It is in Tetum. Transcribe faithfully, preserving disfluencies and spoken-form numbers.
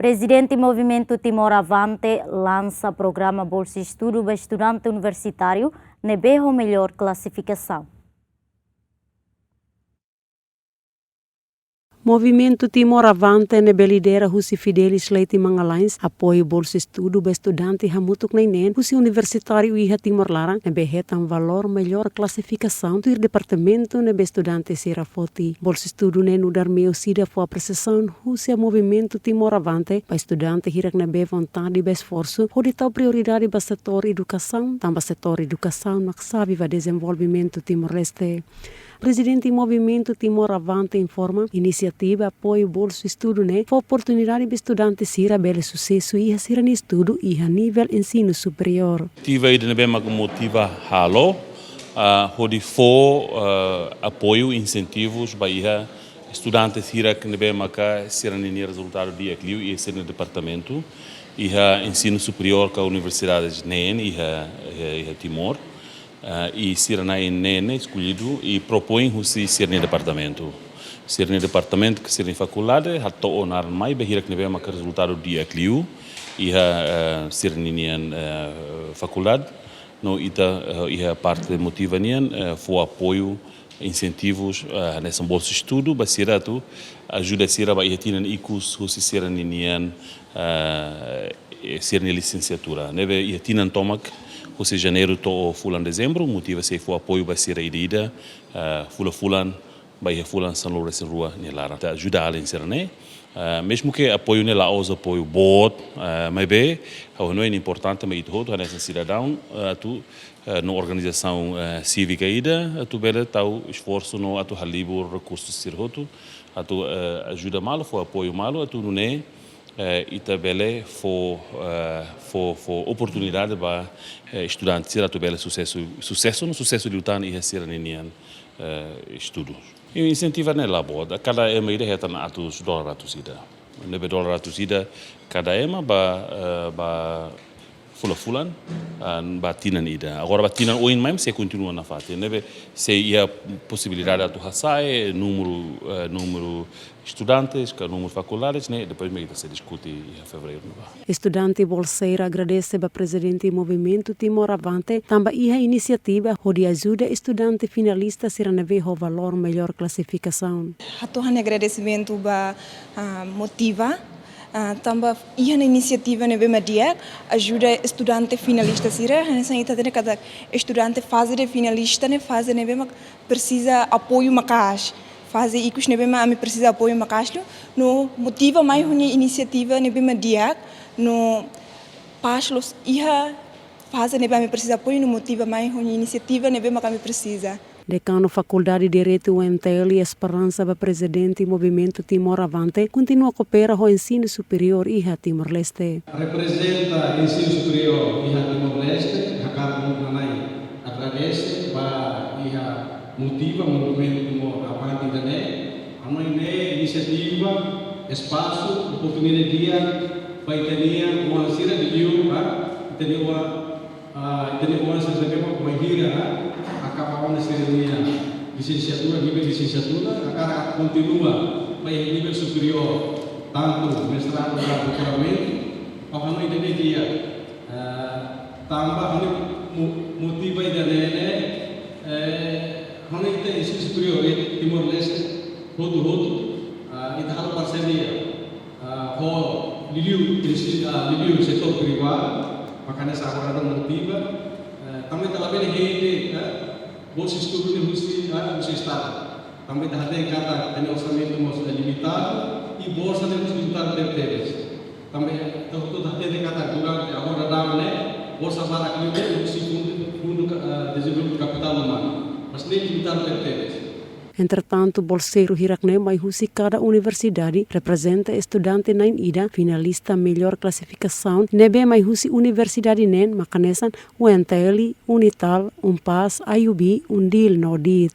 Prezidente Movimentu Timor Avante lansa programa bolsa estudu ba estudante universitáriu ne'ebé ho mellór klasifikasaun. Movimentu Timor Avante ne'ebé lidera husi Fidelis Leite Magalhães apoiu bolsa estudu ba estudante hamutuk na'in neen husi universitáriu iha Timor laran ne'ebé hetan valór mellór klasifikasaun tuir departamentu ne'ebé estudante sira foti. Bolsa estudu ne'e nu'udar meiu ida fó apresiasaun husi Movimentu Timor Avante ba estudante hirak ne'ebé vontade ba esforsu hodi tau prioridade ba setór edukasaun, tanba setór edukasaun mak xave ba dezenvolvimentu Timor-Leste. Prezidente Movimentu Timor Avante informa, inisiativa apoiu bolsa estudu ne'e fó oportunidade ba estudante sira bele susesu iha sira-nia estudu iha nivel ensinu superiór. Inisiativa ida ne'ebé maka Motiva halo, ah, hodi fó, ah, apoiu, insentivus ba iha estudante sira ne'ebé maka sira-nia rezultadu di'ak liu iha sira-nia departamentu, iha ensinu superiór ka universidade neen iha, iha, iha Timor. Ah, i sira na'in neen eskolhidu i propoin husi sira-nia departamentu. Sira-nia departamentu ka sira-nia fakuldade hato'o naran mai ba hirak ne'ebé maka rezultadu di'ak liu iha, eh, sira-nian, eh, fakuldade. No ita, eh, iha parte Motiva nian, eh, fó apoiu, insentivus, eh, hanesan bolsa estudu ba sira atu ajuda sira ba iha tinan ikus husi sira-nian, eh, sira-nia lisensiatura. Ne'ebé iha tinan tomak husi Janeiru to'o fulan Dezembru, Motiva sei fó apoiu ba sira ida-ida, eh, fulan-fulan, ba iha fulan sanulu-resin-rua nia laran. Atu ajuda alin sira-ne'e, eh, mezmu ke apoiu ne'e la'ós apoiu boot, eh, maibé ha'u hanoin importante ba ita hotu, hanesan sidadaun, eh, atu, eh, no organizasaun, eh, sívika ida, atu bele tau esforsu no atu halibur rekursu sira hotu, atu, eh, ajuda malu, fó apoiu malu, atu nune'e, eh, ita bele fó, eh, fó, fó oportunidade ba, eh, estudante sira atu bele susesu, susesu no susesu liután iha sira-nian, eh, estudu. I insentiva ne'e la boot, kada ema ida hetan atus dolar atus ida. Ne'ebé dolar atus ida kada ema ba, eh, ba fulan-fulan, ah, ba tinan ida. Agora ba tinan oin mai sei kontinua nafatin. Ne'ebé sei iha posibilidade atu hasa'e númeru, eh, númeru estudantes, ka númeru fakuldades, ne'e depois mak ita sei diskute iha fevereiru ne'ebá. Estudante bolseiru agradese ba Prezidente Movimentu Timor Avante, tanba iha inisiativa hodi ajuda estudante finalista sira ne'ebé ho valór mellór klasifikasaun. Hato'o ha'u-nia agradesimentu ba, ah, Motiva, ah, tanba iha ona inisiativa ne'ebé mak di'ak, ajuda estudante finalista sira, hanesan ita hatene katak estudante faze de finalista ne'e faze ne'ebé mak presiza apoiu maka'as. Faze ikus ne'ebé mak ami presiza apoiu maka'as liu, no Motiva mai ho nia inisiativa ne'ebé mak di'ak, no pas loos iha faze ne'ebé ami presiza apoiu, no Motiva mai ho nia inisiativa ne'ebé mak ami presiza. Dekanu Fakuldade Direitu U N T L esperansa ba Prezidente Movimentu Timor Avante kontinua koopera ho ensinu superiór iha Timor-Leste. Reprezenta ensinu superiór iha Timor-Leste, hakarak mós hanoin agradese ba iha Motiva, Movimentu Timor Avante ida-ne'e, hanoin ne'e inisiativa, espasu, oportunidade di'ak ba ita-nia oan sira liuliu, ah, ita-nia oan, ah, ita-nia oan sira ne'ebé mak bainhira, ah, akaba ona sira-nia lisensiatura, nivel lisensiatura, hakarak kontinua ba iha nivel superiór, tantu mestradu ka doutoramentu, ha'u hanoin ida-ne'e di'ak. Eh, tanba ha'u-nia mo-, Motiva ida-ne'e, eh, ha'u-nia ita ensinu superiór iha Timor-Leste hotu-hotu, eh, ita halo parseria, eh, ho liuliu ensi-, eh, liuliu setór privadu, maka hanesan agora daudaun Motiva, eh, tanba ita labele hein de'it, eh, bolsa estudu ne'e husi, eh, husi Estadu. Tanba ita hatene katak ita-nia orsamentu mós limitadu, i bolsa ne'e mós limitadu tebetebes. Tanba ita hotu hatene katak durante agora daudaun ne'e, bolsa barak liu husi fundu, fundu ka-, eh, dezenvolvimentu kapitál umanu. Mas ne'e limitadu tebetebes. Entretantu, bolseiru hirak ne'e mai husi kada universidade, reprezenta estudante na'in ida, finalista mellór klasifikasaun, ne'ebé mai husi universidade neen, maka hanesan U N T L, Unital, Unpaz, I U B, Undil no DIT.